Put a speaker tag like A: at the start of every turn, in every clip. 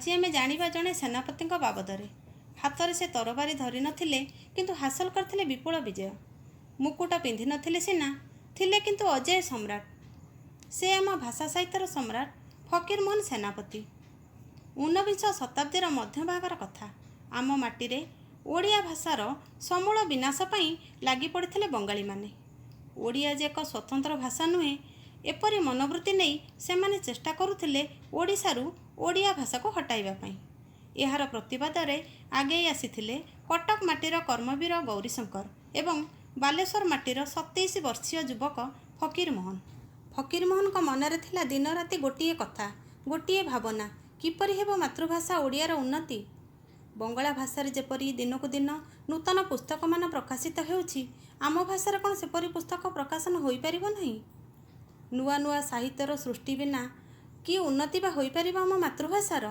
A: ଆଜି ଆମେ ଜାଣିବା ଜଣେ ସେନାପତିଙ୍କ ବାବଦରେ। ହାତରେ ସେ ତରବାରୀ ଧରିନଥିଲେ, କିନ୍ତୁ ହାସଲ କରିଥିଲେ ବିପୁଳ ବିଜୟ। ମୁକୁଟ ପିନ୍ଧିନଥିଲେ ସିନା, ଥିଲେ କିନ୍ତୁ ଅଜେୟ ସମ୍ରାଟ। ସେ ଆମ ଭାଷା ସାହିତ୍ୟର ସମ୍ରାଟ ଫକୀରମୋହନ ସେନାପତି। ଊନବିଂଶ ଶତାବ୍ଦୀର ମଧ୍ୟଭାଗର କଥା। ଆମ ମାଟିରେ ଓଡ଼ିଆ ଭାଷାର ସମୂଳ ବିନାଶ ପାଇଁ ଲାଗି ପଡ଼ିଥିଲେ ବଙ୍ଗାଳୀମାନେ। ଓଡ଼ିଆ ଯେ ଏକ ସ୍ୱତନ୍ତ୍ର ଭାଷା ନୁହେଁ, ଏପରି ମନୋବୃତ୍ତି ନେଇ ସେମାନେ ଚେଷ୍ଟା କରୁଥିଲେ ଓଡ଼ିଶାରୁ ଓଡ଼ିଆ ଭାଷାକୁ ହଟାଇବା ପାଇଁ। ଏହାର ପ୍ରତିବାଦରେ ଆଗେଇ ଆସିଥିଲେ କଟକ ମାଟିର କର୍ମବୀର ଗୌରୀଶଙ୍କର ଏବଂ ବାଲେଶ୍ୱର ମାଟିର 27 ବର୍ଷୀୟ ଯୁବକ ଫକୀରମୋହନ। ଫକୀରମୋହନଙ୍କ ମନରେ ଥିଲା ଦିନରାତି ଗୋଟିଏ କଥା, ଗୋଟିଏ ଭାବନା, କିପରି ହେବ ମାତୃଭାଷା ଓଡ଼ିଆର ଉନ୍ନତି। ବଙ୍ଗଳା ଭାଷାରେ ଯେପରି ଦିନକୁ ଦିନ ନୂତନ ପୁସ୍ତକମାନ ପ୍ରକାଶିତ ହେଉଛି, ଆମ ଭାଷାରେ କ'ଣ ସେପରି ପୁସ୍ତକ ପ୍ରକାଶନ ହୋଇପାରିବ ନାହିଁ? ନୂଆ ନୂଆ ସାହିତ୍ୟର ସୃଷ୍ଟି ବିନା କି ଉନ୍ନତି ବା ହୋଇପାରିବ ଆମ ମାତୃଭାଷାର?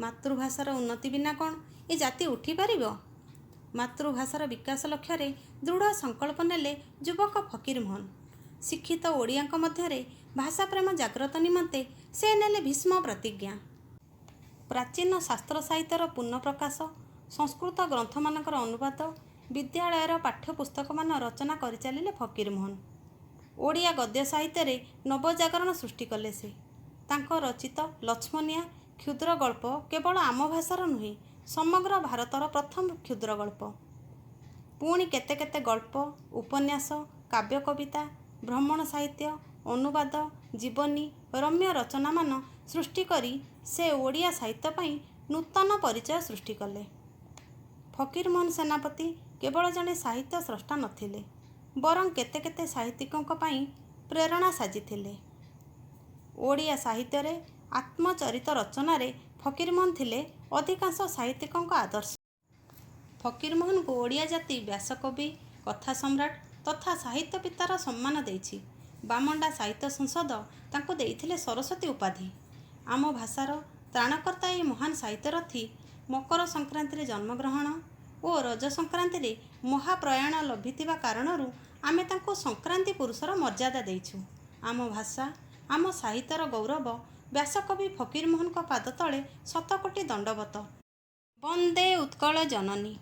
A: ମାତୃଭାଷାର ଉନ୍ନତି ବିନା କ'ଣ ଏ ଜାତି ଉଠିପାରିବ? ମାତୃଭାଷାର ବିକାଶ ଲକ୍ଷ୍ୟରେ ଦୃଢ଼ ସଂକଳ୍ପ ନେଲେ ଯୁବକ ଫକୀରମୋହନ। ଶିକ୍ଷିତ ଓଡ଼ିଆଙ୍କ ମଧ୍ୟରେ ଭାଷାପ୍ରେମ ଜାଗ୍ରତ ନିମନ୍ତେ ସେ ନେଲେ ଭୀଷ୍ମ ପ୍ରତିଜ୍ଞା। ପ୍ରାଚୀନ ଶାସ୍ତ୍ର ସାହିତ୍ୟର ପୁନଃପ୍ରକାଶ, ସଂସ୍କୃତ ଗ୍ରନ୍ଥମାନଙ୍କର ଅନୁବାଦ, ବିଦ୍ୟାଳୟର ପାଠ୍ୟପୁସ୍ତକମାନ ରଚନା କରିଚାଲିଲେ ଫକୀରମୋହନ। ଓଡ଼ିଆ ଗଦ୍ୟ ସାହିତ୍ୟରେ ନବଜାଗରଣ ସୃଷ୍ଟି କଲେ ସେ। ତାଙ୍କ ରଚିତ ଲକ୍ଷ୍ମଣିଆ କ୍ଷୁଦ୍ରଗଳ୍ପ କେବଳ ଆମ ଭାଷାର ନୁହେଁ, ସମଗ୍ର ଭାରତର ପ୍ରଥମ କ୍ଷୁଦ୍ରଗଳ୍ପ। ପୁଣି କେତେ କେତେ ଗଳ୍ପ, ଉପନ୍ୟାସ, କାବ୍ୟ କବିତା, ଭ୍ରମଣ ସାହିତ୍ୟ, ଅନୁବାଦ, ଜୀବନୀ, ରମ୍ୟ ରଚନାମାନ ସୃଷ୍ଟି କରି ସେ ଓଡ଼ିଆ ସାହିତ୍ୟ ପାଇଁ ନୂତନ ପରିଚୟ ସୃଷ୍ଟି କଲେ। ଫକୀରମୋହନ ସେନାପତି କେବଳ ଜଣେ ସାହିତ୍ୟ ସ୍ରଷ୍ଟା ନଥିଲେ, ବରଂ କେତେ କେତେ ସାହିତ୍ୟିକଙ୍କ ପାଇଁ ପ୍ରେରଣା ସାଜିଥିଲେ। ଓଡ଼ିଆ ସାହିତ୍ୟରେ ଆତ୍ମଚରିତ ରଚନାରେ ଫକୀରମୋହନ ଥିଲେ ଅଧିକାଂଶ ସାହିତ୍ୟିକଙ୍କ ଆଦର୍ଶ। ଫକୀରମୋହନଙ୍କୁ ଓଡ଼ିଆ ଜାତି ବ୍ୟାସକବି, କଥା ସମ୍ରାଟ ତଥା ସାହିତ୍ୟ ପିତାର ସମ୍ମାନ ଦେଇଛି। ବାମଣ୍ଡା ସାହିତ୍ୟ ସଂସଦ ତାଙ୍କୁ ଦେଇଥିଲେ ସରସ୍ୱତୀ ଉପାଧି। ଆମ ଭାଷାର ତ୍ରାଣକର୍ତ୍ତା ଏହି ମହାନ ସାହିତ୍ୟରଥୀ ମକର ସଂକ୍ରାନ୍ତିରେ ଜନ୍ମଗ୍ରହଣ ଓ ରଜ ସଂକ୍ରାନ୍ତିରେ ମହାପ୍ରୟାଣ ଲଭିଥିବା କାରଣରୁ ଆମେ ତାଙ୍କୁ ସଂକ୍ରାନ୍ତି ପୁରୁଷର ମର୍ଯ୍ୟାଦା ଦେଇଛୁ। ଆମ ଭାଷା, ଆମ ସାହିତ୍ୟର ଗୌରବ ବ୍ୟାସକବି ଫକୀରମୋହନଙ୍କ ପାଦତଳେ ଶତକୋଟି ଦଣ୍ଡବତ। ବନ୍ଦେ ଉତ୍କଳ ଜନନୀ।